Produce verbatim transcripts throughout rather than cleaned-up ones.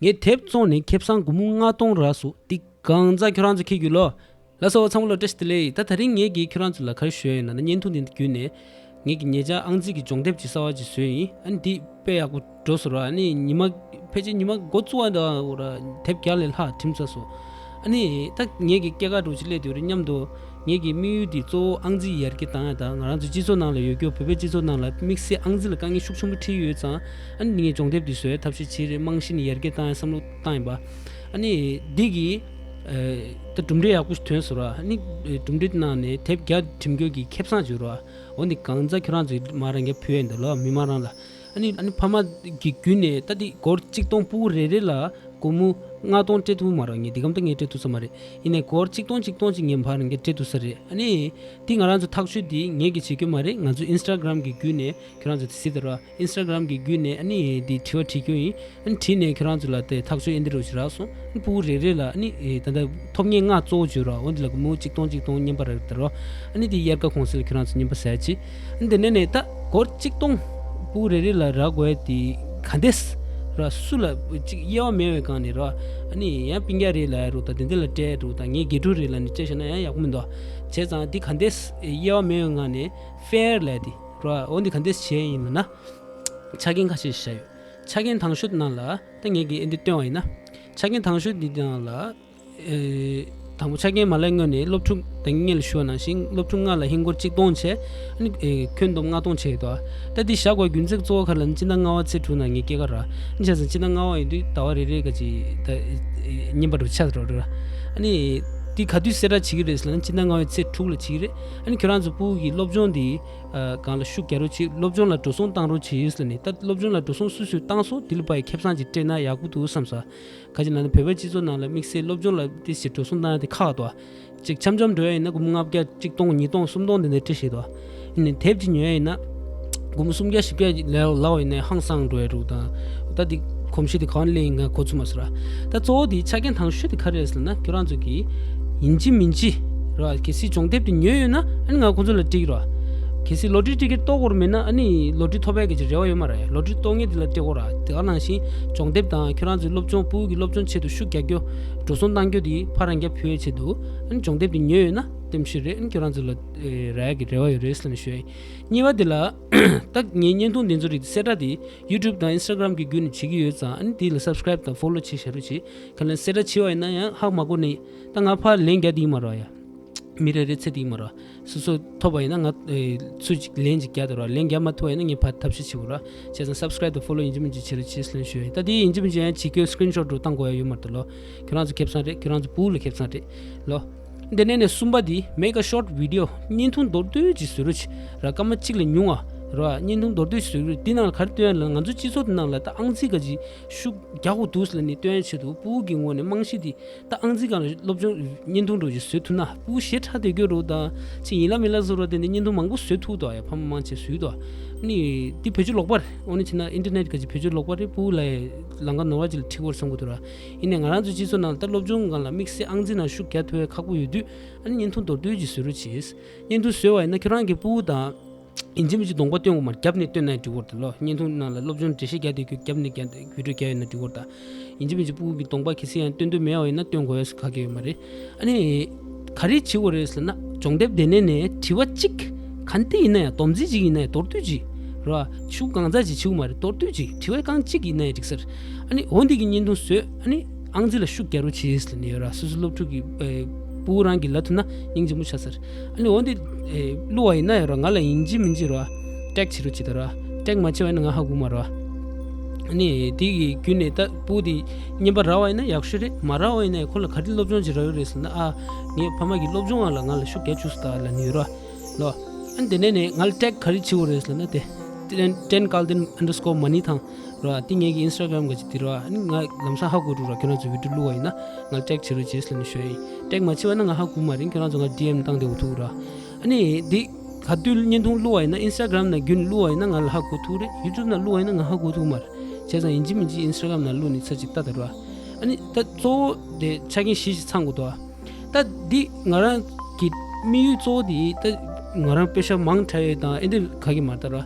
ངས་དེབ་བཙོང་ནས་ཁེ་བཟང་སྒོར་མོ་ལྔ་སྟོང་རག་སོང་། འདི་གང་ཙམ་ཁྱོད་རང་ཚོ་ཁྱེར་རྒྱུགས་ལོ། ལགས་སོ་ཚང་མ་ལ་བཀྲ་ཤིས་བདེ་ལེགས། ད་དེ་རིང་ངས་ཀྱིས་ཁྱོད་རང་ཚོ་ལ་ག་རེ་ཞུ་ཡ་ཡིན་ན། ད་བརྙན་ཐུང་འདི་བརྒྱུད་ནས་ངས་ཀྱིས་ཉེ་ཆར་ཨང་རྩིས་ཀྱི་སྦྱོང་དེབ་ཅིག་གསར་པ་ཅིག་བཟོས་ཡིན། ཨ་ནི་འདི་དཔེ་ཡག་པོ་འགྲོ་སོང་ར། ཨ་ནི་ཉི་མ་ཕལ་ཆེར་ཉི་མ་འགོ་བཙུགས་པ་དང་ར་དེབ་བརྒྱ་ལས་ལྷག་འགྲིམས་ཚར་སོང་། ཨ་ནི་ད་ངས་ཀྱིས་སྐྱེལ་ཀ་འདྲ་བོ་ཅིག་སླེབས་བསྡད་ཡོད་རེད། མཉམ་དུ་ངས་ཀྱི་དམིགས་ཡུལ་འདི་གཙོ་བོ་ཨང་རྩིས་ཡར་རྒྱས་བཏང་ཡ་དང་། ང་རང་ཚོ་སྤྱི་ཚོགས་ནང་ལ་ཡོད་རྒྱུ་བོད་པའི་སྤྱི་ཚོགས་ནང་ལ་དམིགས་བསལ་ཨང་རྩིས་ལ་དཀའ་ངལ་ཤུགས་ཆེན་པོ་འཕྲད་ཡོད་ཙང་། ཨ་ནི་ངས་སྦྱོང་དེབ་འདི་བཟོ་ཡ་ཐབས་ཤེས་བྱས་རེད། རྨང་གཞི་ནས་ཡར་རྒྱས་བཏང་ཡ་བསམ་བློ་བཏང་ཡིན་པ། ཨ་ནི་འདི་གི་ད་གྲུབ་འབྲས་ཡག་པོ་ཞིག་ཐོན་སོང་ར། ཨ་ནི་གྲུབ་འབྲས་ནང་ནས་དེབ་བརྒྱ་འགྲིམ་རྒྱུ་གི་ཁེ་བཟང་བྱུང་ར། འོ་འདི་གང་ཙམ་ཁྱོད་རང་ཚོས་མ་རང་ག་ཕུལ་ཡ་འདི་ལོ་མི་མ་རང་ལ། ཨ་ནི་ཨ་ནི་ཕ་མ་གི་བརྒྱུད་ནས་ད་འདི་སྒོར་གཅིག་སྟོང་སྤུ་གུ་རེ་རེ་ལ་སྒོར་མོ་ལྔ་སྟོང་སྤྲད་ཐུབ་མ་རེད། ངས་འདི་གམ་ད་ངས་སྤྲད་ཐུབ་ས་མ་རེད། ཡིན་ནའི་སྒོར་གཅིག་སྟོང་གཅིག་སྟོང་གཅིག་ངས་ཕར་ངས་སྤྲད་ཐུབ་ས་རེད། ཨ་ནི་འདི་ང་རང་ཚོ་ཐག་གཅོད་འདི་ངས་ཀྱི་བྱེད་རྒྱུ་མ་རེད། ང་ཚོ་ཨིན་སི་ཊ་གྷ་རམ་གི་བརྒྱུད་ནས་ཁྱོད་རང་ཚོ་དེ་གཟིགས་དང་ར། ཨིན་སི་ཊ་གྷ་རམ་གི་བརྒྱུད་ནས་ཨ་ནི་འདི་དྲི་བ་དྲི་རྒྱུ་ཡིན། ཨ་ནི་དྲིས་ནས་ཁྱོད་རང་ཚོ་ལ་དེ་ཐག་གཅོད་ཨེ་འདི་རུ་ཞིག་རག་སོང་། ཨ་ནི་སྤུ་གུ་རེ་རེ་ལ་ཨ་ནི་ད་ལྟ་ཐོབ་མཁན་ལྔ་གཙོ་བོ་བརྗོད་ར། འོ་འདི་ལ་སྒོར་མོ་གཅིག་སྟོང་གཅིག་སྟོང་རྔན་པ་རག་དང་ར། ཨ་ནི་དེ་དབྱར་ཁ་གུང་སེང་ལ་ཁྱོད་རང་ཚོ་རྔན་པ་ཟ་ཡ་ཅིག་ཨ་ནི་དེ་ནས་ནས་ད་སྒོར་གཅིག་སྟོང་སྤུ་གུ་རེ་རེ་ལ་རག་དགོས་ཡ་དེ་ག་འདྲས་ར། སུ་ལ་ཅིག་དབྱེ་བ་མེད་པའི་སྒང་ནས་ར། ཨ་ནི་ཡང་སྤུན་ཀྱག་རེ་ལ་ཡ་རུ་ད་དེ་འདི་ལ་སྤྲད་རུ་ད་ངའི་དགེ་ཕྲུག་རེ་ལ་ནི་སྤྲད་བཞག་ན་ཡང་ཡག་པོ་མི་འདུག་བྱས་ཙང་འདི་ག་འདྲས་དབྱེ་བ་མེད་པའི་སྒང་ནས་ཕེར་ལ་ཡ་དེ་ར། འོ་འདི་ག་འདྲས་བྱས་ཡིན་ལ་ན། ཆ་རྐྱེན་ཁ་ཤས་ཤིག་བཞག་ཡོད། ཆ་རྐྱེན་དང་ཤོས་ནང་ལ་ད་ངས་ཀྱི་ཨེ་འདི་སྟོན་བ་ཡིན་ན། ཆ་རྐྱེན་དང་ཤོས་འདི་ནང་ལ། ཨེ། དང་པོ་ཆ་རྐྱེན་མ་ལས་སྔོན་ནས་སློབ་ཕྲུག་ད་ངས་ལ་ཞུ་བ་ནང་བཞིན་སློབ་ཕྲུག་ལྔ་ལ་ཧིན་སྒོར་གཅིག་སྟོང་བྱས། ཨ་ནི་ཨེ་ཁྱོན་བསྡོམས་ལྔ་སྟོང་བྱས་ཡོད་དོ། ད་འདི་བཞག་དགོས་རྒྱུ་མཚན་གཙོ་བོ་ག་རེ་ལབ་ན་སྤྱི་ཟླ་ལྔ་པ་ཚེས་དྲུག་ནང་ངས་སྐྱེལ་ག་ར། བྱས་ཙང་སྤྱི་ཟླ་ལྔ་པ་ཡིན་དུས་ཟླ་བ་རེ་རེ་ག་ཅིག་ད་ཨེ་རྔན་པ་རུ་ཆགས་འགྲོ་ར། ཨ་ནི་འདི་ག་དུས་གསལ་བསྒྲགས་བྱེད་ཀྱི་རེད་ཟེར་ན་སྤྱི་ཟླ་ལྔ་པའི་ཚེས་དྲུག་ལ་བྱེད་ཀྱི་རེད། ཨ་ནི་ཁྱོད་རང་ཚོ་སྤུ་གུ་གི་སློབ་སྦྱོང་འདི། ཨ། སྒང་ལ་ཤུགས་རྒྱག་རོགས་བྱེད། སློབ་སྦྱོང་ལ་འགྲོ་སོང་བཏང་རོགས་བྱེད་ཟེར་ནས། ད་སློབ་སྦྱོང་ལ་འགྲོ་སོང་སུ་སུས་བཏང་སོང་། དེ་ལ་ཕར་ཡ་ཁེ་བཟང་ཅིག་སྤྲད་ན་ཡག་པོ་འདུག་བསམ་ས། ག་ཅི་ལབ་ན་བོད་པའི་སྤྱི་ཚོགས་ནང་ལ་དམིགས་བསལ་སློབ་སྦྱོང་ལ་ཏོག་ཙམ་འགྲོ་སོང་བཏང་ཡ་དེ་ཁག་འདུག་ཅིག་འཆམ་འཆམ་འགྲོ་ཡ་ཡིན་ན་སྒོར་མོ་ལྔ་བརྒྱ་གཅིག་སྟོང་ཉིས་སྟོང་སུམ་སྟོང་དེ་འདྲ་སྤྲད་ཤེས་འདུག་ཡིན་ནའི་དེབ་ཅིག་ཉོ་ཡ་ཡིན་ན་སྒོར་མོ་སུམ་བརྒྱ་བཞི་བརྒྱ་ལས་ལྷག་ཡིན་ནའི་ཧང་སང་འགྲོ་ཡ་འདུག་ད་ད་འདི་གོམས་གཤིས་དེ་གང་ལེན་ཡིན་ང་གོ་ཚུགས་མ་སོང་ར། ད་གཙོ་བོ་དེ་ཆ་རྐྱེན་དང་ཤོས་དེ་ག་རེ་རེད་ཟེར་ན། ཁྱོད་རང་ཚོ་གིས་ཡིན་གཅིག་མིན་གཅིག་ར། གལ་སྲིད་སྦྱོང་དེབ་དེ་ཉོས་ཡོད་ན་ཨ་ནི་ང་ཁོང་ཚོ་ལ་སྤྲད་ཀྱི་ར། གལ་སྲིད་ལོ་ཊ་རི་ཊི་ཀེ་ཊི་གཏོང་དགོས་མེད་ན་ཨ་ནི་ལོ་ཊ་རི་ཐོབ་ཡ་གི་རེ་བ་ཡོད་མ་རེད། ལོ་ཊ་རི་གཏོང་མཁན་དེ་ལ་སྤྲད་དགོས་ར། དེ་ག་ནང་བཞིན་སྦྱོང་དེབ་དང་ཁྱོད་རང་ཚོའི་སློབ་སྦྱོང་སྤུ་གུ་གི་སློབ་སྦྱོང་ཆེད་དུ་ཤུགས་རྒྱག་རྒྱུ་འགྲོ་སོང་བཏང་རྒྱུ་དེ་ཕར་རང་རྒྱབ་ཕུལ་ཡའི་ཆེད་དུ་ཨ་ནི་སྦྱོང་དེབ་དེ་ཉོས་ཡོད་ན་ལྟད་མོ་ཤེས་རེད། ཨ་ནི་ཁྱོད་རང་ཚོ་ལ་རག་ཡ་གི་རེ་བ་ཡོད་རེད་ཟེར་ནས་ཞུ་ཡ་ཡིན། གཉིས་པ་དེ་ལ། ད་ངའི་བརྙན་ཐུང་འདི་ཚོ་རིགས་གསལ་བསྒྲགས་དེ་ཡུ་ཊུབ་དང་ཨིན་སི་ཊ་གྷ་རམ་གི་བརྒྱུད་ནས་བྱེད་ཀྱི་ཡོད་ཙང་། ཨ་ནི་དེ་ལ་སབ་སི་ཀ་རེབ་དང་ཕོ་ལོ་བྱེད་བཞག་རོགས་བྱེད། ག་ལ་གསལ་བསྒྲགས་བྱས་པ་ཡིན་ན་ཡང་ཧ་མ་གོ་ནས་ད་ང་ཕར་ལན་རྒྱག་དེ་ཡིན་མ་རོགས་ཡ། མི་རེ་རེ་ཚེ་དེ་ཡིན་མ་རོགས། སོ་སོ་ཐོབ་པ་ཡིན་ན་ང་ཚོ་ཅིག་ལན་ཅིག་རྒྱག་དང་རོགས། ལན་རྒྱག་མ་ཐུབ་པ་ཡིན་ན་ངས་ཕར་ཐབས་ཤེས་བྱེད་དགོས་རོགས། བྱས་ཙང་སབ་སི་ཀ་རེབ་དང་ཕོ་ལོ་ཡིན་གཅིག་མིན་གཅིག་བྱེད་རོགས་བྱེད་ཟེར་ནས་ཞུ་ཡ་ཡིན། ད་དེ་ཡིན་གཅིག་མིན་གཅིག་ཡང་བྱེད་དགོས། སི་ཀི་རིན་ཤོཊ་འདྲ་བོ་བཏང་དགོས་ཡ་ཡོད་མ་རེད་ད་ལོ། ཁྱོད་རང་ཚོ་ཁེ་བཟང་རེད། ཁྱོད་རང་ཚོ་སྤུ་གུ་ལ་ཁེ་བཟང་རེད་ལོ། དེ་ནས་ནས་གསུམ་པ་དེ་make a short video། བརྙན་ཐུང་མདོར་བསྡུས་ཅིག་བཟོ་རོགས་བྱེད་ར། སྐར་མ་གཅིག་ལས་ཉུང་བ་ར། བརྙན་ཐུང་མདོར་བསྡུས་ཤིག་བཟོ་རོགས། དེ་ནང་ལ་ག་རེ་སྟོན་ཡ་ལ་ང་ཚོ་སྤྱི་ཚོགས་དེ་ནང་ལ་ད་ཨང་རྩིས་ག་ཅིག་ཤུགས་རྒྱག་དགོས་འདུག་ཟེར་ནས་སྟོན་ཡ་ཆེད་དུ་སྤུ་གུ་གི་ངོས་ནས་རྨང་གཞི་དེ་ད་ཨང་རྩིས་སྒང་ལ་སློབ་སྦྱོང་བརྙན་ཐུང་འདྲ་བོ་ཅིག་བཟོ་ཐུབ་ན། སྤུ་གུ་ཞེ་དྲག་བསྡད་རྒྱུ་རེད་ད། ཅིག་ཡིན་ལ་མིན་ལ་བཟོ་རོགས། དེ་འདྲ་བརྙན་ཐུང་མང་པོ་བཟོ་ཐུབ་འདུག་ཡ། ཕ་མ་མང་ཆེ་བཟོས་འདུག་ནི་འདི་བེད་སྤྱོད་ལོག་པ་རེད། འོ་ན་བྱས་ན་ཨིན་ཊར་ནེཊ་ག་ཅིག་བེད་སྤྱོད་ལོག་པ་རེད། སྤུ་གུ་ལ་ལམ་ཁ་ནོར་བ་ཅིག་ལ་འཁྲིད་དགོས་བསམ་གྱི་འདུག་ར། ཡིན་ནའི་ང་རང་ཚོའི་སྤྱི་ཚོགས་ནང་ལ་ད་སློབ་སྦྱོང་སྒང་ལ་དམིགས་བསལ་ཨང་རྩིས་ནང་ཤུགས་རྒྱག་ཐུབ་ཡ་ཁག་པོ་ཡོད་དུས། ཨ་ནི་བརྙན་ཐུང་མདོར་བསྡུས་ཅིག་བཟོ་རོགས་བྱེད། བརྙན་ཐུང་བཟོས་པ་ཡིན་ན་ཁྱོད་རང་གི་སྤུ་གུ་དང་ཡིན་གཅིག་མིན་གཅིག་གདོང་པ་སྟོན་དགོས་མ་རེད། རྒྱབ་ནས་སྟོན་ན་འགྲིག་གི་རེད་ད་ལོ། བརྙན་ཐུང་ནང་ལ་སློབ་སྦྱོང་འགྲེལ་བཤད་རྒྱག་བསྡད་རྒྱུ་རྒྱབ་ནས་རྒྱག་བི་ཌི་ཡོ་རྒྱག་ཡོད་ན་འགྲིག་གི་རེད་ད། ཡིན་གཅིག་མིན་གཅིག་སྤུ་གུ་གི་གདོང་པ་གལ་སྲིད་ཡང་སྟོན་འདོད་མེད་པ་ཡིན་ན་སྟོན་དགོས་ཡ་ག་གེ་ཡོད་མ་རེད། ཨ་ནི་ག་རེ་བྱེད་དགོས་རེད་ཟེར་ན། སྦྱོང་དེབ་དེ་ནས་ནས་དྲི་བ་གཅིག་ག་འདྲ་ཡིན་ན་ཡང་སྡོམ་རྩིས་གཅིག་ཡིན་ན་ཡང་མདོར་བསྡུས་གཅིག་རེད་བ། ཤུགས་གང་ཙམ་ཅིག་བྱེད་དགོས་མ་རེད། མདོར་བསྡུས་གཅིག་དྲི་བ་རྐང་གཅིག་ཡིན་ན་ཡང་འགྲིག་ས་རེད། ཨ་ནི་འོ་འདི་གི་བརྙན་ཐུང་བཟོས། ཨ་ནི་ཨང་རྩིས་ལ་ཤུགས་རྒྱག་རོགས་བྱེད་ཟེར་ནས་ཡོད་ར། སོ་སོ་སློབ་ཕྲུག་གི་ཨེ་སྤུ་གུ་རང་གིས་ལབ་ཐུབ་ན་སྙིང་རྗེ་མོ་ཆགས་ས་རེད། ཨ་ནི་འོ་འདི་ཨེ་བླུགས་པ་ཡིན་ན་ཡང་ར་ང་ལ་ཡིན་གཅིག་མིན་གཅིག་ར་ཊེག་བྱེད་རོགས་བྱེད་ད་ར། ཊེག་མ་བྱས་པ་ཡིན་ན་ང་ཧ་གོ་མ་ར། ཨ་ནི་དེ་གི་བརྒྱུད་ནས་ད་སྤུ་གུ་དེ་རྔན་པ་རག་པ་ཡིན་ན་ཡག་ཤོས་རེད། མ་རག་པ་ཡིན་ན་ཡང་ཁོ་ལ་ག་རེ་སློབ་སྦྱོང་བྱེད་རག་ཡོད་རེད་ཟེར་ན། ཨ་ངའི་ཕ་མ་གིས་སློབ་སྦྱོང་ང་ལ་ང་ལ་ཤུགས་རྒྱག་བཅུག་སོང་ད་ལབ་ནི་ཡོད་ར་ལོ། ཨ་ནི་དེ་ནས་ནས་ང་ལ་ཊེག་ག་རེ་བྱེད་དགོས་རེད་ཟེར་ན། དེ་ཊེན་ཊེན་ཀལ་ཏན་ཨན་ཌར་སི་ཀོར་མ་ནི་ཐང་ར། དེ་ངེད་ཀྱི་ཨིན་སི་ཊ་གྷ་རམ་ག་ཅིག་དེ་ར། ཨ་ནི་ང་ལམ་སང་ཧ་གོ་འགྲོ་ར། ཁྱོད་རང་ཚོ་བི་ཌི་ཡོ་བླུགས་པ་ཡིན་ན་ང་ལ་ཊེག་བྱེད་རོགས་བྱེད་ཟེར་ནས་ཞུ་ཡ་ཡིན། ཊེག་མ་བྱས་པ་ན་ང་ཧ་གོ་མ་རེད། ཁྱོད་རང་ཚོ་ང་ཌི་ཨེམ་བཏང་བསྡད་འོ་ཐུག་ར། ཨ་ནི་དེ་ག་དུས་བརྙན་ཐུང་བླུགས་པ་ཡིན་ན། ཨིན་སི་ཊ་གྷ་རམ་ནང་བརྒྱུད་ནས་བླུགས་པ་ཡིན་ན་ང་ལ་ཧ་གོ་ཐུག་རེད། ཡུ་ཊུབ་ནང་བླུགས་པ་ཡིན་ན་ང་ཧ་གོ་ཐུག་མ་རེད། བྱས་ཙང་ཡིན་གཅིག་མིན་གཅིག་ཨིན་སི་ཊ་གྷ་རམ་ནང་བླུགས་ནས་ཚར་གཅིག་ལྟ་དང་ར། ཨ་ནི་ད་གཙོ་བོ་དེ་ཆ་རྐྱེན་བཞི་ཞིག་ཚང་དགོས་འདུག་ད་འདི་ང་རང་གི་དམིགས་ཡུལ་གཙོ་བོ་དེ་ད་ང་རང་པེ་ཤ་མང་དྲགས་ཡོད་དང་ཨེ་འདི་ག་གི་མ་རེད་ད་ར།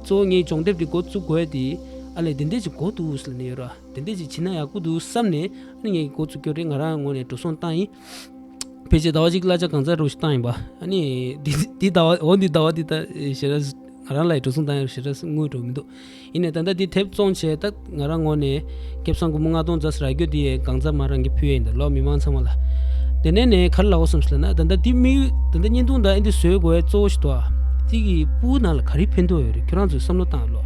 གཙོ་བོ་ངའི་སྦྱོང་དེབ་དེ་འགོ་བཙུགས་དགོས་ཡ་དེ་ ཨ་ལས་དེ་འདྲས་ཅིག་གོ་འདུག་ཟེར་ལབ་ནས་ཡོད་ར། དེ་འདྲས་ཅིག་བྱེད་ན་ཡག་པོ་འདུག་བསམ་ནས། ཨ་ནི་ངས་འགོ་བཙུགས་རྒྱུ་རེད། ང་རང་ངོས་ནས་འགྲོ་སོང་བཏང་ཡིན། ཕལ་ཆེར་ཟླ་བ་གཅིག་གླ་ཆ་གང་ཚར་རུ་ཞིག་བཏང་ཡིན་པ། ཨ་ནི་འདི་འདི་ཟླ་བ་འོ་འདི་ཟླ་བ་འདི་ད་ཞེ་དྲག་ང་རང་ལ་འགྲོ་སོང་བཏང་ཡོད་ཞེ་དྲག་དངུལ་འགྲོ་མི་འདུག་ཡིན་ནའི་ད་ལྟ་འདི་དེབ་བཙོང་བྱས། ད་ང་རང་ངོས་ནས་ཁེ་བཟང་སྒོར་མོ་ལྔ་སྟོང་ཙམ་རག་རྒྱུ་དེ་གང་ཚར་མ་རང་གི་ཕུལ་ཡིན་ད་ལོ། མི་མང་ཚང་མ་ལ། དེ་ནས་ནས་ག་རེ་ལབ་དགོས་བསམ་ཟེར་ན། ད་ལྟ་འདི་དམིགས་ཡུལ་ད་ལྟ་བརྙན་ཐུང་ད་ཨེ་འདི་བཟོས་དགོས་གཙོ་བོ་ཞིག་འདུག་ཨ། དེ་གི་སྤུ་གུ་ནང་ལ་ག་རེ་ཕན་ཐོགས་ཡོད་རེད། ཁྱོད་རང་ཚོས་བསམ་བློ་བཏང་ལོ།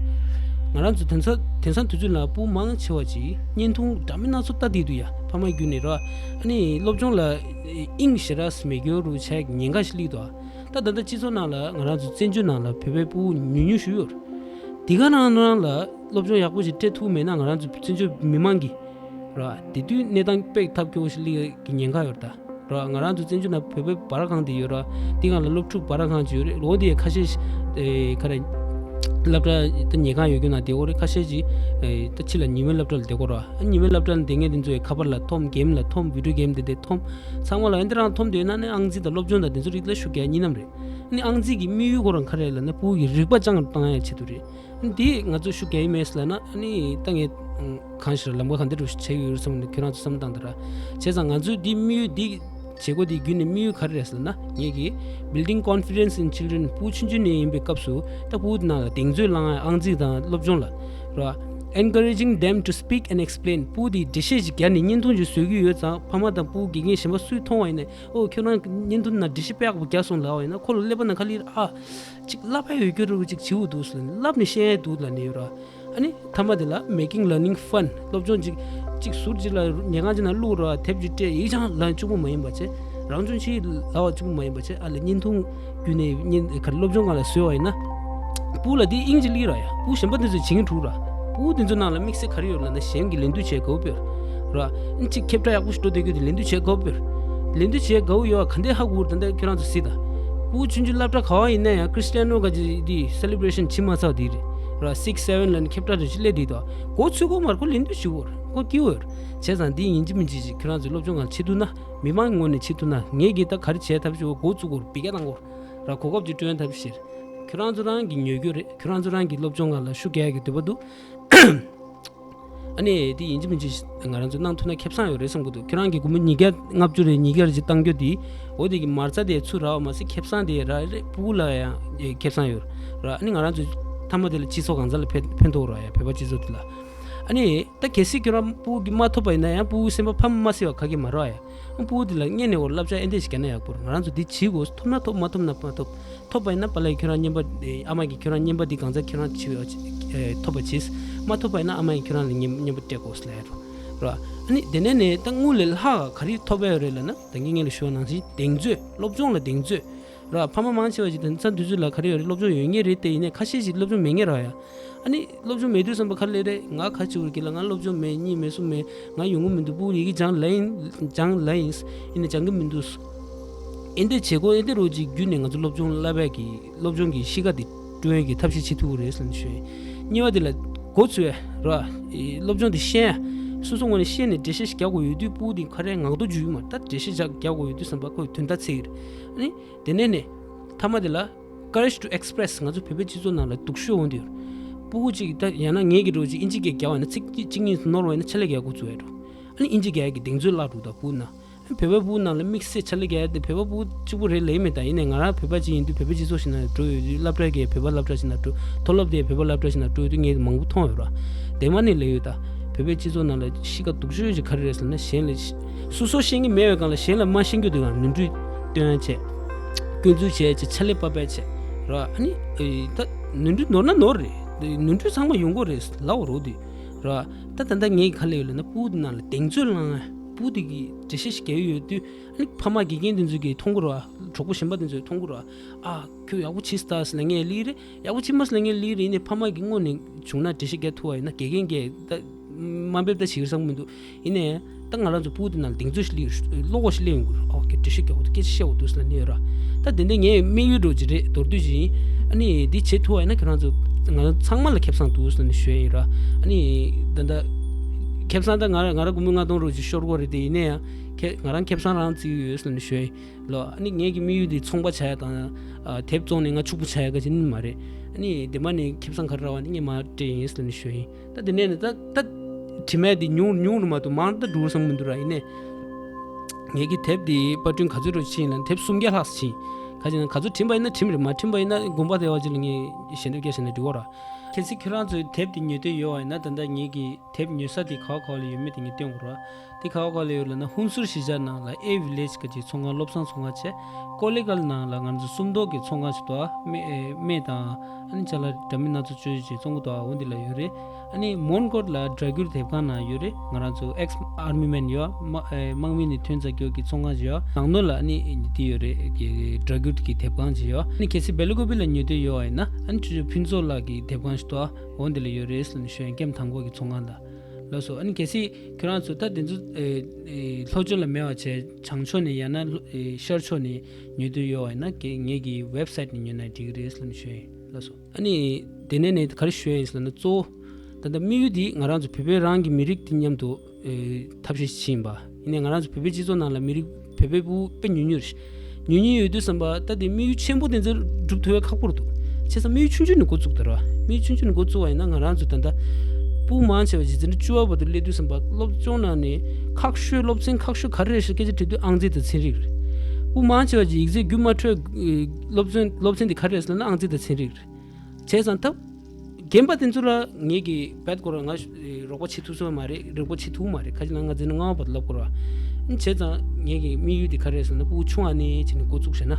ང་རང་ཚོ་དེང་སང་དེང་སང་དུས་ཚོད་ལ་སྤུ་གུ་མང་ཆེ་བ་ཅིག་བརྙན་ཐུང་འདྲ་མིན་སྣ་ཚོགས་ལྟ་བསྡད་འདུག་ཡ། ཕ་མ་བརྒྱུད་ནས་ར། ཨ་ནི་སློབ་སྦྱོང་ལ་དབྱིངས་ཞེ་དྲག་མེད་རྒྱུ་རུ་ཆགས་ཉེན་ཁ་ཞིག་སླེབས་འདུག་ཨ། ད་ད་ལྟ་སྤྱི་ཚོགས་ནང་ལ་ང་རང་ཚོ་བཙན་བྱོལ་ནང་ལ་བོད་པའི་སྤུ་གུ་ཉུང་ཉུང་ཞིག་ཡོད་རེད། དེ་ག་རང་རང་ལ་སློབ་སྦྱོང་ཡག་པོ་ཞིག་སྤྲད་ཐུབ་མེད་ན། ང་རང་ཚོ་བཙན་བྱོལ་མི་མང་གི་ར། དེ་དུས་གནས་སྟངས་དཔེ་ཐབས་སྐྱོ་བོ་ཞིག་སླེབས་ཀྱི་ཉེན་ཁ་ཡོད་རེད་ད་ར། ང་རང་ཚོ་བཙན་བྱོལ་ནང་བོད་པའི་སྦ་ར་ཁང་དེ་ཡོད་ར། དེ་སྒང་ལ་སློབ་ཕྲུག་སྦ་ར་ཁང་ཅིག་ཡོད་རེད། འོ་དེ་ཁ་ཤས་ཤིག་ཨེ་ག་རེ་སློབ་གྲྭ་ད་ཉལ་ཁང་ཡོད་རྒྱུ་ན་དེ་འོ་རེད། ཁ་ཤས་ཅིག་ཨེ་ད་ཕྱི་ལ་ཉི་མའི་སློབ་གྲྭ་ལ་བསྡད་ཀྱི་ཡོད་ར། ཉི་མའི་སློབ་གྲྭ་ལ་བསྡད་མཁན་དེ་ཚོ་ཡི་ཁ་པར་ལ་འཐོམ། གེམ་ལ་འཐོམ། བི་ཌིའོ་གེམ་དེ་དེ་འཐོམ། ཚང་མ་ལ་ཨེ་འདི་རང་འཐོམ་བསྡད་ཡོད་ན་ནི་ཨང་རྩིས་དང་སློབ་སྦྱོང་དང་དེ་ཚོ་རིགས་ལ་ཤུགས་རྒྱག་གཉིས་ནམ་རེད། ནི་ཨང་རྩིས་ཀྱི་དམིགས་ཡུལ་ཁོ་རང་ག་རེ་ལབ་ན་སྤུ་གུ་གི་རིག་པ་སྦྱང་བཏང་ཡ་ཆེད་དུ་རེད། ནི་འདི་ང་ཚོ་ཤུགས་རྒྱག་གི་མེད་ལབ་ན། ནི་ད་ངས་གང་ཞིག་ལམ་ཁ་གང་འདྲ་རུ་ཞིག་བྱེད་ཀྱི་ཡོད་བསམ་ནས་ཁྱོད་རང་ཚོ་བསམ་བཏང་དང་ར། བྱས་ཙང་ང་ཚོའི་འདི་དམིགས་ཡུལ་འདི་བྱེད་སྒོ་འདི་བརྒྱུད་ནས་དམིགས་ཡུལ་ག་རེ་རེད་ཟེར་ན། ངེད་ཀྱིས་Building Confidence in Children སྤུ་གུ་ཆུང་ཆུང་ནས་ཡིན་པའི་སྐབས་སུ་ད་སྤུ་གུ་དེ་ནང་ལ་གདེང་ཚོད་བསླང་ཡ། ཨང་རྩིས་དང་སློབ་སྦྱོང་ལ་ར། Encouraging them to speak and explain སྤུ་གུ་དེས་འགྲེལ་བཤད་ཅིག་རྒྱག་ནས་བརྙན་ཐུང་ཅིག་བཟོ་གི་ཡོད་ཙང་། ཕ་མ་དང་སྤུ་གུ་དགེ་རྒན་གཞན་པ་སུས་མཐོང་བ་ཡིན་ནའི། ཨོ་ཁྱོད་རང་བརྙན་ཐུང་ནང་འགྲེལ་བཤད་དཔེ་ཡག་པོ་རྒྱག་སོང་ལབ་པ་ཡིན་ན། ཁོ་ལ་ཀླད་པ་ནང་ཁ་ལིར་ཨ་ཅིག་བསླབ་པ་ཡོད་རྒྱུ་རུ་ཅིག་བྱེད་འུ་འདུག་ཟེར་ནས་བསླབ་ནས་ཤེས་ཡ་འདུག་ལབ་ནས་ཡོད་ར། ཨ་ནི་མཐའ་མ་དེ་ལ་Making Learning Fun སློབ་སྦྱོང་ཅིག་ཅིག་ཟུར་ཅིག་ལ་ཉལ་ཁང་ཅིག་ནང་བླུག་ར། དེབ་ཅིག་སྤྲད། ཡིག་ཆ་ལ་གཅིག་པོ་མ་ཡིན་པ་བྱས། རང་སྦྱོང་བྱེད་ལབ་པ་གཅིག་པོ་མ་ཡིན་པ་བྱས། ཨ་ལས་བརྙན་ཐུང་བརྒྱུད་ནས་བརྙན་ག་རེ་སློབ་སྦྱོང་སྒང་ལ་བཟོས་པ་ཡིན་ན། སྤུ་གུ་ལ་དེ་དབྱིངས་ཅིག་སླེབས་ར་ཡ། སྤུ་གུ་གཞན་པ་དེ་ཚོས་བྱེད་མཁན་འགྲུབ་ར། སྤུ་གུ་དེ་ཚོ་ནང་ལ་དམིགས་བསལ་ག་རེ་ཡོད་ལབ་ན། གཞན་གྱིས་ལེན་འདུག་བྱས་དགའ་བོ་ཡོད་ར། ཨ་ནི་ཅིག་ཁྱབ་བསྒྲགས་ཡག་པོ་ཞིག་འགྲོ་བསྡད་རྒྱུ་དེ་ལེན་འདུག་བྱས་དགའ་བོ་ཡོད། ལེན་འདུག་བྱས་དགའ་བོ་ཡོད་པ་ག་འདྲས་ཧ་གོ་ད་ལྟ་ཁྱོད་རང་ཚོ་གཟིགས་དང་། སྤུ་གུ་ཆུང་ཆུང་སློབ་གྲྭ་ག་པར་ཡིན་ན་ཡང་Cristiano ག་ཅིག་དེ་celebration བྱེད་མ་ཚར་དེ་རེད་ར། Six Seven ལབ་ནས་ཁྱབ་བསྒྲགས་རེ་ཞིག་སླེབས་བསྡད་འདུག་མགོ་ཚོས་ཀྱི་མ་རེད། ཁོ་ལེན་འདུག་བྱེད་ཀྱི་ཡོད་རེད། ཁོ་སྐྱིད་པོ་ཡོད་རེད། བྱས་ཙང་འདི་ཡིན་གཅིག་མིན་གཅིག་ཅིག་ཁྱོད་རང་ཚོས་སློབ་སྦྱོང་སྒང་ལ་བྱེད་ཐུབ་ན། མི་མང་གི་ངོས་ནས་བྱེད་ཐུབ་ན། ངེད་ཀྱིས་ད་ག་རེ་བྱས་ཐབས་ཤེས་འགོ་བཙུགས་དགོས་རེད། འབོད་སྐྱོར་གཏང་དགོས་རེད་ར། གོ་སྐབས་ཅིག་སྤྲོད་ཐབས་ཤེས་རེད། ཁྱོད་རང་ཚོ་རང་གི་མྱོང་རྒྱུ་རེད། ཁྱོད་རང་ཚོ་རང་གི་སློབ་སྦྱོང་སྒང་ལ་ཤུགས་རྒྱག་ཡ་གི་འདོད་པ་འདུག་ཨ་ནི་དེ་ཡིན་གཅིག་མིན་གཅིག་ང་རང་ཚོ་གནང་ཐུབ་ན་ཁེ་བཟང་ཡོད་རེད་བསམ་གྱི་འདུག་ཁྱོད་རང་གི་སྒོར་མོ་ཉིས་བརྒྱ་ལྔ་བཅུ་རེད། ཉིས་བརྒྱ་རེ་ཅིག་གཏང་རྒྱུ་དེ། འོ་དེ་གི་མ་རྩ་དེ་ཚུར་རག་པ་མ་ཟད། ཁེ་བཟང་དེ་རག་རེད། སྤུ་གུ་ལ་ཡང་ཁེ་བཟང་ཡོད་ར། ཨ་ནི་ང་རང་ཚོ་མཐའ་མ་དེ་ལ་སྤྱི་ཚོགས་གང་ས་ལ་ཕན་ཕན་ཐོགས་ར་ཡ། བོད་པ་སྤྱི་ཚོགས་དེ་ལ། ཨ་ནི་ད་གལ་སྲིད་ཁྱོད་རང་སྤུ་གུ་གིས་མ་ཐོབ་པ་ཡིན་ན་ཡང་། སྤུ་གུ་སེམས་པ་ཕམ་མ་སྲིད་པ་ག་གེ་མ་རེད་ཡ། སྤུ་གུ་དེ་ལ་སྔོན་ནས་འོ་བསླབ་བྱ་ཨེ་འདྲས་ཞིག་བརྒྱབ་ན་ཡག་པོ་རེད། ང་རང་ཚོ་འདི་བྱེད་དགོས། ཐོབ་ན་ཐོབ། མ་ཐོབ་ན་མ་ཐོབ། ཐོབ་པ་ཡིན་ན་པཱ་ལགས་ཁྱོད་རང་རྔན་པ་ཨེ་ཨ་མ་གིས་ཁྱོད་རང་རྔན་པ་འདི་གང་ཚ་ཁྱོད་རང་བྱེད་ཨེ་ཐོབ་པ་བྱེད། མ་ཐོབ་པ་ཡིན་ན་ཨ་མ་ཡིས་ཁྱོད་རང་ལ་རྔན་རྔན་པ་སྤྲད་དགོས་ལབ་ཡ་རེད་ར། ཨ་ནི་དེ་ནས་ནས་ད་དངུལ་ལས་ལྷག་ག་རེ་ཐོབ་ཡ་ཡོད་རེད་ལབ་ན། ད་གིན་ངས་ལ་ཞུས་པ་ནང་བཞིན་གདེང་ཚོད། སློབ་སྦྱོང་ལ་གདེང་ཚོད་ར། ཕ་མ་མང་ཆེ་བ་ཞིག་དེང་སང་དུས་ཚོད་ལ་ག་རེ་ཡོད་རེད། སློབ་སྦྱོང་ཡོད་མཁན་རེད་དེ། ཡིན་ནའི་ཁ་ཤས་ཤིག་སློབ་སྦྱོང་མེད་མཁན་རེད་ཡ། ཨ་ནི་སློབ་སྦྱོང་མེད་དུས་ཙམ་པ་ག་རེ་ལབ་རེད། ང་ག་ཅིག་ཡོད་རེད། ཁྱེད་ལ་ང་སློབ་སྦྱོང་མེད། གཉིད་མེད་སུ་མེད། ང་ཡོང་གི་མི་འདུག་སྤུ་གུ་ཡི་གེ་སྦྱང་ལ་ཡིན། སྦྱང་ལ་ཡིན། ཡིན་ནའི་སྦྱང་གི་མི་འདུག་ཨེ་འདྲས་བྱེད་སྒོ་ཨེ་འདྲས་རོ་ཅིག་བརྒྱུད་ནས་ང་ཚོ་སློབ་སྦྱོང་བསླབ་ཡ་གི་སློབ་སྦྱོང་གི་གཤིས་ཀ་དེ་བསྐྲུན་ཡ་གི་ཐབས་ཤེས་བྱེད་ཐུབ་ཀྱི་རེད་ཟེར་ནས་ཞུ་ཡ་ཡིན། གཉིས་པ་དེ་ལ་འགོ་ཚུགས་ཡ་ར། སློབ་སྦྱོང་དེ་ཤེས་ཡ། སོ་སོ་ངོས་ནས་ཤེས་ནས་འགྲེལ་བཤད་ཞིག་རྒྱག་དགོས་ཡོད་དུས། སྤུ་གུ་དེ་ག་རེ་ངག་ཐོག་འཇུག་ཡོད་མ་རེད། ད་འགྲེལ་བཤད་ཞིག་རྒྱག་དགོས་ཡོད་དུས་ཙམ་པ་ཁོས་དོན་དག་ཚད་ཀྱི་རེད། ཨ་ནི་དེ་ནས་ནས་མཐའ་མ་དེ་ལ་Courage to express ང་ཚོ་བོད་པའི་སྤྱི་ཚོགས་ནང་ལ་སྡུག་ཤོས་འོང་དུས། སྤུ་གུ་གཅིག་ད་ཡང་ན་ངེད་ཀྱི་འགྲོ་ཅིག་ཨིན་ཇི་སྐད་རྒྱག་པ་ཡིན་ན། ཚིག་གཅིག་གཉིས་ནོར་བ་ཡིན་ན་ཕྱག་ལས་རྒྱག་འགོ་བཙུགས་ཡ་འགྲོ། ཨ་ནི་ཨིན་ཇི་རྒྱག་ཡ་གི་གདེང་ཚོད་བརླག་འགྲོ། ད་སྤུ་གུ་ན་བོད་པའི་སྤུ་གུ་ནང་ལ་དམིགས་བསལ་ཕྱག་ལས་རྒྱག་ཡ་དེ་བོད་པ་སྤུ་གུ་གཅིག་པུ་རེད་ལབ་ཡ་མེད། ད་ཡིན་ནའི་ང་རང་བོད་པ་གཅིག་ཡིན་དུས་བོད་པའི་སྤྱི་ཚོགས་ཤིག་ནང་འགྲོ་ཡོད་དུས། སློབ་གྲྭ་གི་བོད་པ་སློབ་གྲྭ་ཞིག་ནང་འགྲོ་ཡོད་དུས། སློབ་གྲྭ་དེ་བོད་པ་སློབ་གྲྭ་ཞིག་ནང་འགྲོ་ཡོད་དུས་ངས་མང་པོ་མཐོང་ཡོད་ར། དེ་མ་ནས་ལབ་ཡོད། ད་བོད་པའི་སྤྱི་ཚོགས་ནང་ལ་གཤིས་ཀ་སྡུག་ཤོས་ཅིག་ག་རེ་རེད་ཟེར་ན། གཞན་ལ་སོ་སོ་ཤེས་ཀྱི་མེད་པའི་སྒང་ལ་གཞན་ལ་མ་ཤེས་རྒྱུ་དེ་ག་ནོར་འཁྲུལ་སྟོན་ཡ་བྱས། སྐྱོན་འཛུགས་བྱས་བྱས། ཕྱག་ལས་པ་ཕལ་ཆེར་ར། ཨ་ནི་ཨེ་ད་ནོར་འཁྲུལ་ནོར་ན་ནོར་རེད། ནོར་འཁྲུལ་ཚང་མ་ཡོང་གི་རེད་ལབ་རོགས་དེ་ར། ད་ད་ལྟ་ངས་ག་ལབ་ཡོད་ལབ་ན། སྤུ་གུ་དེ་ནང་ལ་གདེང་ཚོད་བསླང་ཡ། སྤུ་གུ་དེ་གིས་འགྲེལ་བཤད་ཞིག་རྒྱག་གི་ཡོད་དུས། ཨ་ནི་ཕ་མ་དགེ་རྒན་དེ་ཚོ་གིས་མཐོང་གི་རེད་བ། གྲོགས་པོ་གཞན་པ་དེ་ཚོས་མཐོང་གི་རེད་བ། ཨ་ཁྱོད་ཡག་པོ་བྱས་སོང་ད་ཟེར་ལབ་མཁན་ལི་རེད། ཡག་པོ་བྱས་མ་སོང་ལབ་མཁན་ལི་རེད། ཡིན་ནའི་ཕ་མ་གི་ངོས་ནས་བྱུང་ན་འགྲེལ་བཤད་རྒྱག་ཐུབ་པ་ཡིན་ན། དགེ་རྒན་གྱིས་ད་དམའ་འབེབས་ད་བྱེད་ཀྱི་བསམ་གྱི་མི་འདུག་ཡིན་ནའི་ད་ང་རང་ཚོ་སྤུ་གུ་དེ་ནང་གདེང་ཚོད་ཞིག་སླེབས། བློ་ཁོག་ཞིག་སླེབས་ཡོང་གི་རེད། ཨོ་ཁེ། འགྲེལ་བཤད་རྒྱག་དགོས་འདུག་སྐད་ཆ་བཤད་དགོས་འདུག་ཟེར་ལབ་ནི་ཡོད་ར། ད་དེ་འདྲ་ངའི་དམིགས་ཡུལ་འདྲ་ཅིག་རེད། མདོར་བསྡུས་ཅིག་ཡིན། ཨ་ནི་འདི་བྱེད་ཐུབ་པ་ཡིན་ན་ཁྱེད་རང་ཚོ་ང་རང་ཚང་མ་ལ་ཁེ་བཟང་འདུག་ཟེར་ནས་ཞུ་ཡ་ཡིན་ར། ཨ་ནི་ད་ལྟ་ཁེ་བཟང་ད་ང་ར་ང་ར་སྒོར་མོ་ལྔ་སྟོང་འདྲ་ཅིག་ཤོར་གྱི་རེད་དེ། ཡིན་ན་ཡང་ཁེ་ང་རང་ཁེ་བཟང་རང་བརྩི་གི་ཡོད་ཟེར་ནས་ཞུ་ཡ་ཡིན་ལོ། ཨ་ནི་ངེད་ཀྱི་དམིགས་ཡུལ་འདི་ཚོང་པ་ཆགས་ཡ་དང་། ཨ་དེབ་བཙོང་ནས་ང་ཕྱུག་པོ་ཆགས་ཡ་ག་ཅིག་ནི་མ་རེད། ཨ་ནི་དེ་མ་ནི་ཁེ་བཟང་ག་རེ་རག་པ་ནི་ངས་མར་སྤྲད་ཡིན་ཟེར་ནས་ཞུས་ཡིན། ད་དེ་ནས་ནི་ད་ད་དྲི་མ་དེ་ཉུང་ཉུང་རུ་མ་གཏོགས་མང་ད་འགྲོ་བསམ་མི་འདུག་ར། ཡིན་ནས་ངེད་ཀྱི་དེབ་དེ་པར་སྐྲུན་ག་ཚོད་འགྲོ་ཕྱིན་ལ་དེབ་སུམ་བརྒྱ་ལྷག་ཕྱིན། ག་ཅི་ན་ག་ཚོད་བྲིས་པ་ཡིན་ན་བྲིས་མ་རེད། མ་བྲིས་པ་ཡིན་ན་དགོངས་པ་དེ་བ་ཅིག་ལ་ངས་ཞལ་འདེབས་བརྒྱབ་བཞག་ན་འགྲིག་གོ་ར། གལ་སྲིད་ཁྱོད་རང་ཚོའི་དེབ་དེ་ཉོ་འདོད་ཡོད་པ་ཡིན་ན། ད་ལྟ་ངེད་ཀྱི་དེབ་ཉོ་ས་དེ་ག་བ་ག་བ་ལ་ཡོད་མེད་དེ་ངས་སྟོན་དགོས་ར། དེ་ག་བ་ག་བ་ལ་ཡོད་ལབ་ན། ཧུན་སུར་གཞིས་ཆགས་ནང་ལ་ཨེ་ཝི་ལེཇ་ག་ཅིག་ཚོང་ཁང་བློ་བཟང་ཚོང་ཁང་བྱས། ཀོ་ལི་གྷལ་ནང་ལ་ང་ཚོ་སུམ་མདོ་གི་ཚོང་ཁང་ཞིག་འདུག་ཨ། སྨན་ཨེ་སྨན་དང་ཨ་ནི་ཅ་ལག་འདྲ་མིན་སྣ་ཚོགས་སྤྱོད་ཡུལ་ཅིག་བཙོང་གི་འདུག་ཨ། འོ་འདི་ལ་ཡོད་རེད། ཨ་ནི་མོན་གྷོ་ལ་སྦྲ་གུར་དེབ་ཁང་ནང་ཡོད་རེད། ང་རང་ཚོ་ཨེག་སི་ཨར་མི་མེན་ཡོད། དམག་ཨེ་དམག་མི་ནས་ཐོན་ཚར་རྒྱུ་གི་ཚོང་ཁང་ཞིག་ཡོད། ནང་ནོ་ལ་ཨ་ནི་འདི་ཡོད་རེད། གི་སྦྲ་གུར་གི་དེབ་ཁང་ཞིག་ཡོད། ཨ་ནི་གལ་སྲིད་སྦེལ་ཀོབ་ལ་ཉོ་འདོད་ཡོད་པ་ཡིན་ན། ཨ་ནི་ཆུ་ཆུ་ཕུན་ཚོགས་ལགས་ཀྱི་དེབ་ཁང་ཞིག་འདུག་ཨ། འོ་འདི་ལ་ཡོད་རེད་ཟེར་ནས་ཞུ་ཡིན། ཀེམ་དང་པོ་གི་ཚོང་ཁང་ལ། ལགས་སོ། ཨ་ནི་གལ་སྲིད་ཁྱོད་རང་ཚོ་ད་དེ་ཚོ་ཨེ་ཨེ་ལྷོ་ཕྱོགས་ལ་མེད་པ་བྱས་བྱང་ཕྱོགས་ནས་ཡང་ན་ལྷོ་ཨེ་ཤར་ཕྱོགས་ནས་ཉོ་འདོད་ཡོད་པ་ཡིན་ན། ངེད་ངེད་ཀྱི་ཝེབ་སའིཊ་ནས་ཉོས་ན་འགྲིག་གི་རེད་ཟེར་ནས་ཞུ་ཡིན། ལགས་སོ། ཨ་ནི་དེ་ནས་ནས་ག་རེ་ཞུ་ཡིན་ཟེར་ན། གཙོ་བོ་ད་ལྟ་དམིགས་ཡུལ་འདི་ང་རང་ཚོ་བོད་པའི་རང་གི་མི་རིགས་འདི་མཉམ་དུ་ཨེ་ཐབས་ཤེས་ཤིག་ཡིན་པ། ཡིན་ནའི་ང་རང་ཚོ་བོད་པའི་སྤྱི་ཚོགས་ནང་ལ་མི་རིགས་བོད་པའི་ཕྲུ་གུ་དཔེ་ཉུང་ཉུང་རེད། ཉུང་ཉུང་ཡོད་དུས་ཙམ་པ་ད་དེ་དམིགས་ཡུལ་ཆེན་པོ་དེ་ཚོ་འགྲུབ་ཐུབ་པའི་ཁག་པོ་རེད་འདུག་བྱས་ཙང་དམིགས་ཡུལ་ཆུང་ཆུང་ནས་འགོ་བཙུགས་དང་ར། དམིགས་ཡུལ་ཆུང་ཆུང་ནས་འགོ་བཙུགས་པ་ཡིན་ན། ང་རང་ཚོ་ད་ལྟ་ཕྲུ་གུ་མང་ཆེ་བ་ཆེ་ཆུང་ནས་བཅུ་པ་བར་དུ་སླེབས་དུས་ཙམ་པ་སློབ་སྦྱོང་ནང་ནས་ཁག་ཤོས་སློབ་ཚན་ཁག་ཤོས་ག་རེ་རེད་ཟེར་སྐད་ཆ་དྲིས་དུས་ཨང་རྩིས་དང་ཚན་རིག་རེད། ཕྲུ་གུ་མང་ཆེ་བ་ཅིག་ཡིག་ཚད་རྒྱུན་མ་འཕྲོད། སློབ་ཚན་སློབ་ཚན་དེ་ག་རེ་རེད་ཟེར་ན་ཨང་རྩིས་དང་ཚན་རིག་རེད། བྱས་ཙང་ད་རྒན་པ་དེ་ཚོ་ལ་ངེད་ཀྱིས་རྦད་སྐོར་ང་རོགས་པ་བྱེད་ཐུབ་སོང་མ་རེད། རོགས་པ་བྱེད་ཐུབ་མ་རེད། ཁ་ཅིག་ལ་ང་འཛིན་ན་ལྔ་པ་བར་དུ་བསླབ་དགོས་ར། བྱས་ཙང་ངེད་ཀྱི་དམིགས་ཡུལ་དེ་ག་རེད་ཟེར་ན། ཕྲུ་གུ་ཆུང་བ་ནས་བྱས་ནས་འགོ་བཙུགས་བྱས་ན།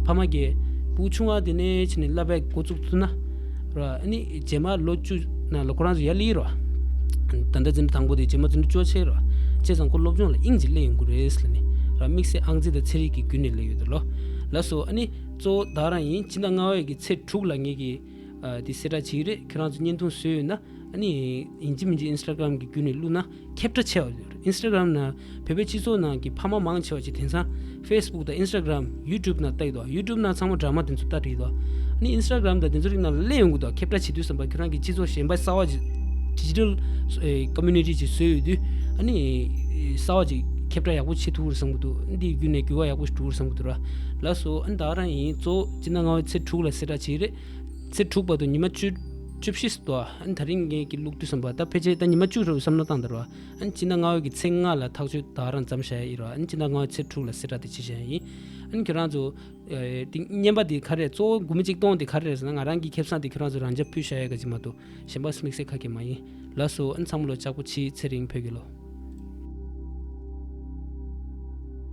ཕ་མ་གིས་ཕྲུ་གུ་ཆུང་བ་དེ་ནས་བྱས་ནས་བསླབ་པ་འགོ་བཙུགས་ཐུབ་ན་ར། ཨ་ནི་རྗེས་མ་ལོ་བཅུ་ནང་ལ་ཁོ་རང་ཚོ་ཡར་སླེབས་ར། ད་ལྟ་འཛིན་གྲྭ་དང་པོ་དེ་རྗེས་མ་འཛིན་གྲྭ་བཅུ་པ་ཆགས་ར། བྱས་ཙང་ཁོ་སློབ་སྦྱོང་ལ་དབྱིངས་ཅིག་སླེབས་ཡོང་གི་རེད་ཟེར་ནས་ར། དམིགས་བསལ་ཨང་རྩིས་དང་ཚན་རིག་གི་བརྒྱུད་ནས་སླེབས་ཡོད་དོ་ལོ། ལགས་སོ། ཨ་ནི་གཙོ་བོ་ད་རང་ཡིན། སྤྱི་ཟླ་ལྔ་པའི་གི་ཚེས་དྲུག་ལ་ངེད་ཀྱིས་ཨ་དེ་གསལ་བསྒྲགས་བྱེད་ཀྱི་རེད། ཁྱོད་རང་ཚོ་བརྙན་ཐུང་བཟོས་ཡོད་ན། ཨ་ནི་ཡིན་གཅིག་མིན་གཅིག་ཨིན་སི་ཊ་གྷ་རམ་གྱི་བརྒྱུད་ནས་བླུགས་ན་ཁྱབ་བསྒྲགས་ཆེ་བ་ཡོད་རེད། ཨིན་སི་ཊ་གྷ་རམ་ནང་བོད་པའི་སྤྱི་ཚོགས་ནང་གི་ཕ་མ་མང་ཆེ་བ་ཅིག་དེང་སང་ཕེ་སི་བུག་དང་ཨིན་སི་ཊ་གྷ་རམ། ཡུ་ཊུབ་ནང་ལྟ་ཡི་འདུག་ཡུ་ཊུབ་ནང་ཚང་མ་ཌ་ར་མ་དེ་ཚོ་ལྟ་བསྡད་ཡི་འདུག་ཨ་ནི་ཨིན་སི་ཊ་གྷ་རམ་དང་དེ་ཚོ་རིགས་ནང་ལ་སླེབས་ཡོང་གི་འདུག་ཁྱབ་བསྒྲགས་བྱེད་དུས་ཙམ་པ་ཁྱོད་རང་གི་སྤྱི་ཚོགས་གཞན་པ་གསར་བ་ཅིག་ཌི་ཇི་ཊལ་ཨེ་ཀོ་མིའུ་ནི་ཊི་ཅིག་བཟོས་ཡོད་དུས། ཨ་ནི་གསར་བ་ཅིག་ཁྱབ་བསྒྲགས་ཡག་པོ་བྱེད་ཐུབ་ཀྱི་རེད་བསམ་གྱི་འདུག་འདིའི་བརྒྱུད་ནས་འགྱུར་བ་ཡག་པོ་ཞིག་འགྲོ་གི་རེད་བསམ་གྱི་འདུག་ར། ལགས་སོ། ཨ་ནི་ད་རང་ཡིན། གཙོ་བོ་སྤྱི་ཟླ་ལྔ་པའི་ཚེས་དྲུག་ལ་གསལ་བསྒྲགས་བྱེད་ཀྱི་རེད། ཚེས་དྲུག་བར་དུ་ཉི་མ་བཅུ་བཅུ་བཞི་ཙམ་འདུག་ཨ་ནི་ད་རིང་ངས་ཀྱི་བླུགས་དུས་ཙམ་པ་ད་ཕལ་ཆེར་ད་ཉི་མ་བཅུ་རེ་བསམ་བློ་བཏང་དང་ར། ཨ་ནི་སྤྱི་ཟླ་ལྔ་པའི་གི་ཚེས་ལྔ་ལ་ཐག་གཅོད་ད་རང་མཚམས་བཞག་ཡ་ཡིན་ར། ཨ་ནི་སྤྱི་ཟླ་ལྔ་པའི་ཚེས་དྲུག་ལ་གསལ་བསྒྲགས་དེ་བྱེད་བཞག་ཡ་ཡིན། ཨ་ནི་ཁྱེད་རང་ཚོ་ཨེ་དེ་རྔན་པ་དེ་ག་རེ་རེད། གཙོ་བོ་དགུ་མི་གཅིག་སྟོང་དེ་ག་རེ་རེད་ཟེར་ན། ང་རང་གི་ཁེ་བཟང་དེ་ཁྱེད་རང་ཚོ་རང་འཇགས་ཕུལ་བཞག་ཡ་ག་ཅིག་མ་གཏོགས་གཞན་པ་དམིགས་བསལ་ག་གེ་མ་ཡིན། ལགས་སོ། ཨ་ནི་ཚང་མ་ལ་ལྕགས་པོ་ཆེ། ཚེ་རིང་བོད་ཀྱི་ལོ།